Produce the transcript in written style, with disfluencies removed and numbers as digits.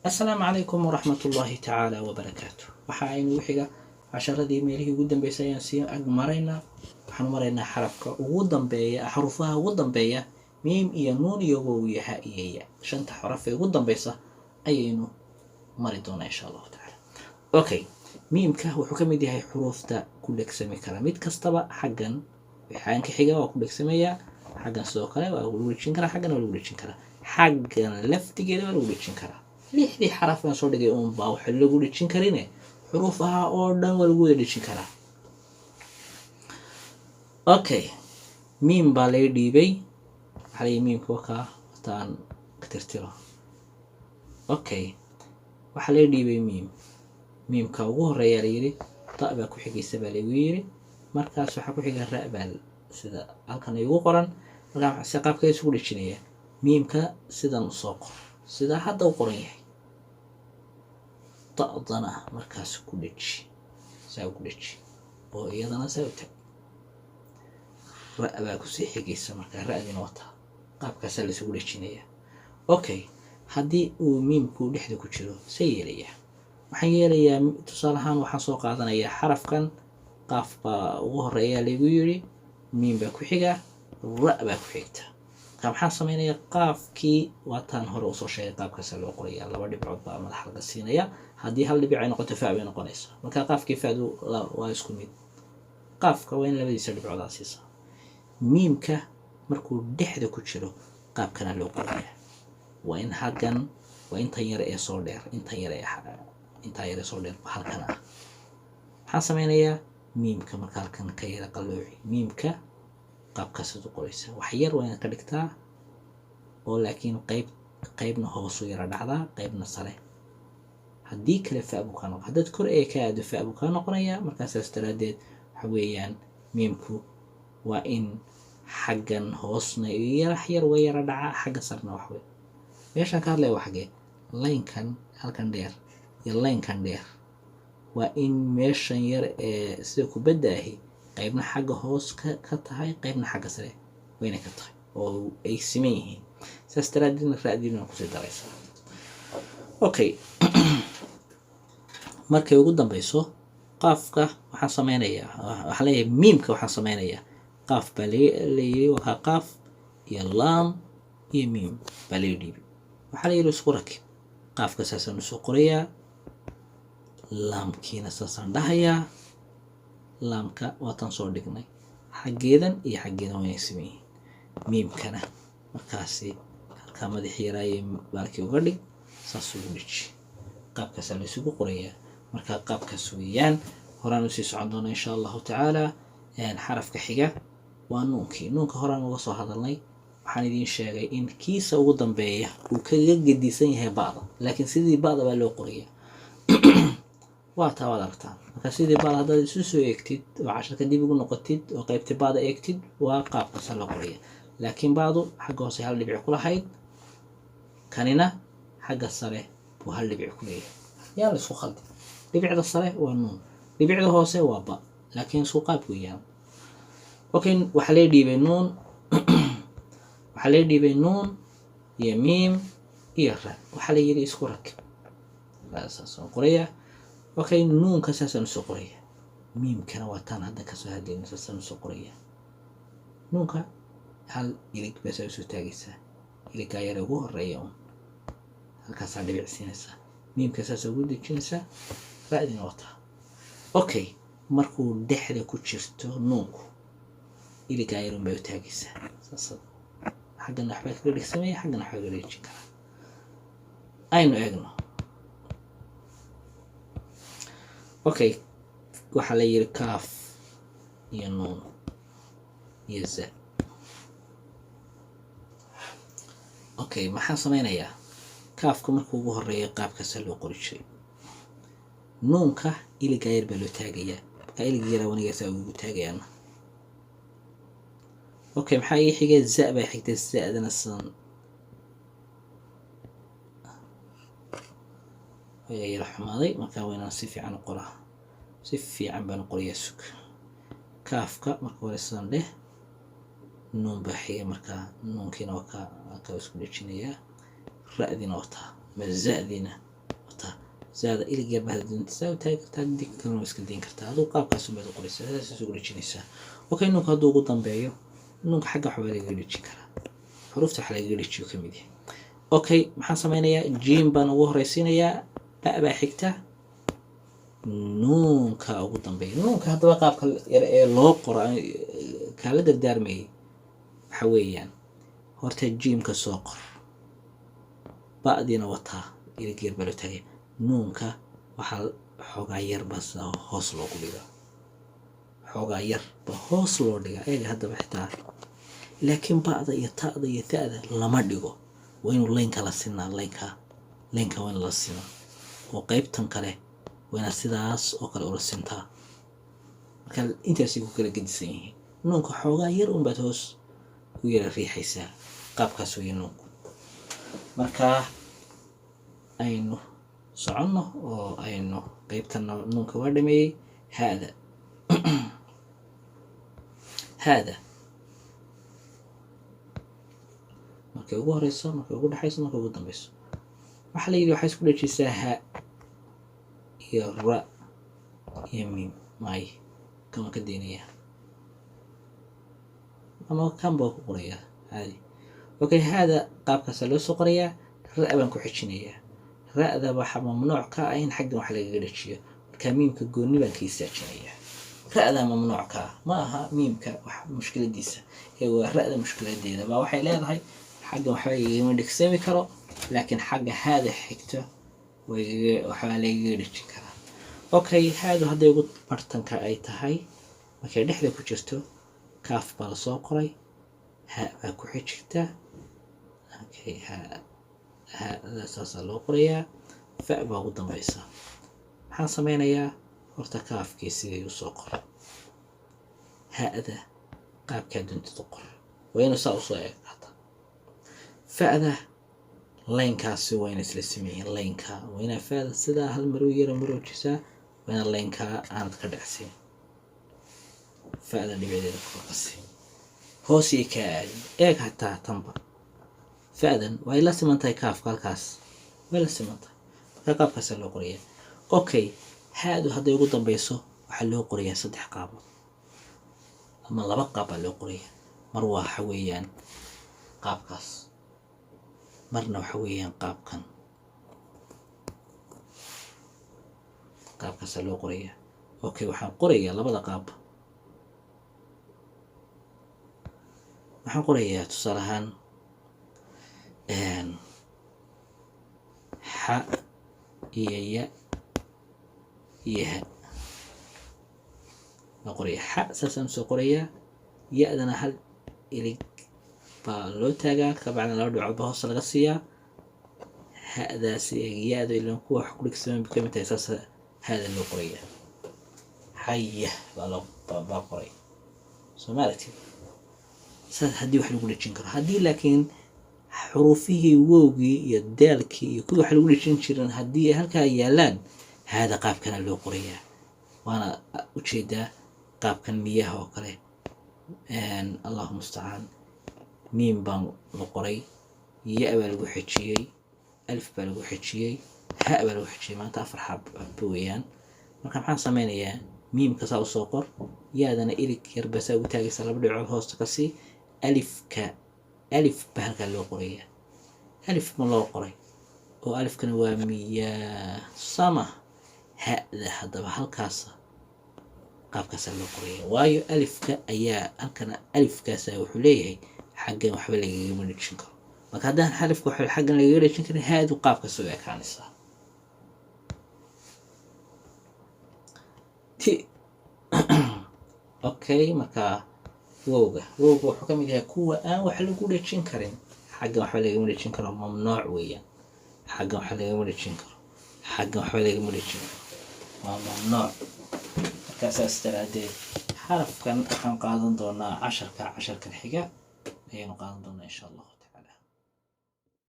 Asalaamu calaykum waraxmatullaahi tacaala wabarakaatu. Waxa aynu xiga casharadii meelihii ugu dambeysay ayaan sii ag maraynaa. Waxaanu maraynaa xarafka ugu dambeeya, xarufaha ugu dambeeya, miim iyo nuun iyo wow iyo ha iyo ya. Shanta xaraf ee ugu dambeysa ayaynu mari doonaa, insha Allahu tacaala. Okay, miimka wuxuu ka mid yahay xuruufta ku dhegsami kara. Mid kastaba xaggan xaanka xiga waa ku dhegsamayaa, xaggan sidoo kale waa lagu dhejin karaa, xaggan waa lagu dhejin karaa, xaggan laftigeeda waa lagu dhejin karaa. Lixdii xaraf baan soo dhigay uunbaa waxa lagu dhejin karine, xuruuf ahaa oo dhan waa lagu wada dhejin karaa. Okay, miim baa laga dhiibay. Waxaa layihi miimka wakaa hataan ka tirtiro. Okay, waxaa laga dhiibay miim. Miimka ugu horeeyaa la yidhi da baa ku xigaysa baa lagu yidhi. Markaas waxaa ku xiga ra baa sida halkan igu qoran. Markaa si qaabka isugu dhejinaya miimka sidan usoo qor, sidaa hadda u qoran yahay. Da'dana markaas ku dheji, saa ku dheji oo iyadana saa u tag. Ra baa kusii xigaysa, markaa ra'dina wataa. Qaabkaasaa la isugu dhejinaya. Okay, haddii uu miimku dhexda ku jiro, see yeelayaa? Waxaan yeelayaa, tusaale ahaan, waxaan soo qaadanayaa xarafkan. Qaaf baa ugu horeeya lagu yidhi, miim baa ku xiga, ra baa ku xigta. Marka maxaan samaynayaa? Qaafkii waataan hore usoo sheegay, qaabkaasaa loo qorayaa. Laba dhibcood baa madaxa laga siinaya. Haddii hal dhibic ay noqoto, fa bay noqonaysaa. Marka qaafkii fadu waa isku mid. Qaafka waa in labadiisa dhibcood aa siisaa. Miimka markuu dhexda ku jiro, qaabkana loo qorayaa. Waa in halkan, waa intan yar ee soo dheer, intan yar ee intaa yar ee soo dheer halkan ah. Maxaan sameynayaa? Miimka marka halkan ka yara qallooci. Miimka qaabkaasaad u qoraysaa. Wax yar waa inaad ka dhigtaa oo laakiin qayb qaybna hoosu yara dhacdaa, qaybna sare. Haddii kale fa buu kaa noqon. Haddaad kor ee ka aado, fa buu kaa noqonayaa. Markaa saas daraaddeed waxa weeyaan miimku waa in xaggan hoosna yarax yar way yara dhacaa, xagga sarena wax wey. Meeshaan ka hadlaya waa xaggee? Laynkan halkan dheer iyo laynkan dheer waa in meeshan yar ee sida kubadda ahi qaybna xagga hoos ka tahay, qaybna xagga sare wayna ka tahay oo ay siman yihiin. Saas daraaddeedna ra'diina kusii daraysaa. Okay, markay ugu dambeyso qaafka waxaan sameynayaa, waxaan leeyahay miimka waxaan sameynayaa, qaaf baa la yiri, waa qaaf iyo laam iyo miim baa laga dhiibay. Waxaa la yidhi isku rakib. Qaafka saasaan usoo qorayaa, laamkiina saasaan dhahayaa. Laamka waataan soo dhignay, xaggeedan iyo xaggeedan waa inay siman yihiin. Miimkana markaasi halkaa madax yaraaye baalkii uga dhig, saas ugu dhiji. Qaabkaasaa la isugu qorayaa. Marka qaabkaas weeyaan. Horaan usii socon doona, insha Allahu tacaala. Xarafka xiga waa nuunkii. Nuunka horaan uga soo hadalnay. Waxaan idiin sheegay in kiisa ugu dambeeya uu kaga gedisan yahay ba'da, laakiin sidii ba'da baa loo qoraya. Waa taa, waad aragtaan. Marka sidii ba'da haddaad isu soo eegtid oo casharka dib ugu noqotid oo qaybta ba'da eegtid, waa qaabkaasa loo qoraya. Laakiin ba'du xagga hoose hal dhibic ku lahayd, kanina xagga sare buu hal dhibic ku leeyahay. Yaa la isku khaldi? Dhibicda sare waa nuun, dhibicda hoose waa ba, laakiin isku qaab weeyaan. Okay, waxaa lee dhiibay nuun, waxaa lee dhiibay nuun iyo miim iyo ra. Waxaa la yidhi isku rakib. Saasaan qoraya. Okay, nuunka saasaan usoo qoraya. Miimkana waa taan hadda kasoo hadlayna, saasaan usoo qoraya. Nuunka hal ilig baasaa usoo taagaysaa, iligaa yare ugu horeeya un halkaasaa dhibic siinaysaa. Miimka saasaa ugu dejinaysaa, ra'dina wataa. Okay, markuu dhexda ku jirto nuunku, iligaa yarun bay u taagaysaa. Saas xaggana waxbaa kaga dhigsamaya, xaggana waxbaa kaga dhejin karaa. Aynu eegno. Okay, waxaa la yiri kaaf iyo nuun iyo za. Okay, maxaan sameynayaa? Kaafka markuu ugu horeeyo qaabkaasaa loo qori jiray. Nuunka iligaa yar baa loo taagayaa. Markaa iliga yaraa wanigaasaa ugu taagayaana. Okay, maxaa ii xigay? Za baa xigtay. Zadana sidan ayaa yara xumaaday. Markaa waa inaan si fiican u qoraa. Si fiican baan u qorayaa. Sug, kaafka marka hore sidan dheh. Nuun baa xigay. Markaa nuunkiina waa ka isku dhejinayaa. Ra'dina wataa ama za'dina. Zaada ilig yar baad saa u taagi kartaa, dig kalena waa iska dayn kartaa. Aduu qaabkaas unbaad u qoraysaa, saas isugu dhejinaysaa. Okay, nuunka hadduu ugu dambeeyo, nuunka xagga waxbaa lagaga dhejin karaa, xuruufta waxa lagaga dhejiyo ka mid yahay. Okay, maxaan sameynayaa? Jiim baan ugu horeysiinayaa, ba baa xigta, nuunka ugu dambeeya. Nuunka haddaba qaabka yar ee loo qoro kaala dardaarmayay waxa weeyaan: horta jiimka soo qor, ba'diina wataa, ilig yar baa loo taagaya. Nuunka waxaa xoogaa yar baa sidaa hoos loogu dhigaa, xoogaa yar ba hoos loo dhigaa. Eega haddaba xitaa, laakiin ba'da iyo ta'da iyo ta'da lama dhigo. Waa inuu line-ka la sinaa, line-ka waa in la sinaa, oo qeybtan kale waa inaad sidaas oo kale ula sintaa. Marka intaasay ku kala gedisan yihiin. Nuunka xoogaa yar unbaad hoos u yara riixaysaa, qaabkaas weeye nuunku. Marka aynu soconno oo aynu qeybtan nuunka waa dhameeyey. Haada, haada markay ugu horeyso, markay ugu dhexayso, markay ugu dambeyso, waxaa la yidhi waxay isku dhejisaa ha iyo ra iyo miim. May, kan waan ka deynayaa ama kan baa ku qorayaa caadi. Okay, haada qaabkaasaa loo soo qorayaa. Ra' baan ku xijinayaa. Ra'da waxaa mamnuuc ka ah in xaggan wax lagaga dhejiyo, marka miimka goonni baan ka istaajinayaa. Ra'da mamnuuc ka ah, ma aha miimka wax mushkiladiisa ee waa ra'da mushkiladeeda baa waxay leedahay xaggan waxba igagama dhegsami karo, laakiin xagga haada xigta waxbaa lagaga dhejin karaa. Okay, haadu hadday ugu bartanka ay tahay, markay dhexda ku jirto, kaaf baa lasoo qoray, ha baa ku xijigta. Okay, ha, hada saasaa loo qorayaa, fa baa ugu dambeysa. Maxaan sameynayaa? Horta kaafkii sidii usoo qor, ha'da qaabkaa doontid u qor, waa inuu saa usoo eegata. Fa'da line-kaasi waa ina isla sameeyeen. Line-ka waa inaa fa'da sidaa hal maroo yara maroojisaa, waa inaa line-kaa aanad ka dhacsin. Fa'da dhibcedeeda korkasi hoosiyay kaa aadin. Eeg hataa tanba, fa'dan waa la siman tahay kaafka, halkaas way la siman tahay. Marka qaabkaasaa loo qorayaa. Okay, haadu hadday ugu dambeyso waxaa loo qorayaa saddex qaabood ama laba qaab baa loo qorayaa. Mar waxa weeyaan qaabkaas, marna waxa weeyaan qaabkan. Qaabkaasaa loo qorayaa. Okay, waxaan qorayaa labada qaab. Waxaan qorayaa tusaale ahaan xa iyo ya iyo ha baan qorayaa. Xa saasaan usoo qorayaa, ya-dana hal ilig baa loo taagaa, kabacdina laba dhibcood baa hoosta laga siiyaa. Ha'daasi ya-da ilan kuwa wax ku dhigsaman bay kamid tahay, saas ha'da loo qorayaa. Xaya baa loo baa qoray, soo ma aragtid? Saas haddii wax lagu dhejin karo. Haddii laakiin xuruufihii wowgii iyo daalkii iyo kuwii wax lagu dhejin jiran haddii ay halkaa yaalaan, haada qaabkana loo qorayaa. Waana ujeedaa qaabkan miyaha oo kale. Allahu mustacaan. Miim baan la qoray, ya baa lagu xejiyey, alif baa lagu xejiyey, ha baa lagu xejiyey. Maanta afar xab weeyaan. Marka maxaan sameynayaa? Miimka saa usoo qor, yaadana ilig yar baa saa ugu taagaysaa, laba dhibcood hoosta ka sii. Alifka, alif baa halkaa loo qorayaa. Alif ma loo qoray? Oo alifkana waa miyaa sama. Ha'da haddaba halkaasa qaabkaasaa loo qoraya, waayo alifka ayaa halkana, alifkaasa wuxuu leeyahay xaggan waxba lagagama dhejin karo. Marka haddaan alifka waxba xaggan lagaga dhejin karin, haadu qaabkaas u ekaanaysaa. Ti, okay, marka wowga wuxuu ka mid yahay kuwa aan wax lagu dhejin karin. Xaggan waxba lagama dhejin karo, mamnuuc weeyaan. Xaggan waxba lagama dhejin karo, xaggan waxba lagama dhejin karo, waa mamnuuc. Marka saas daraaddeed xarafkan waxaan qaadan doonaa casharkan xiga ayaanu qaadan doonaa, insha Allahu.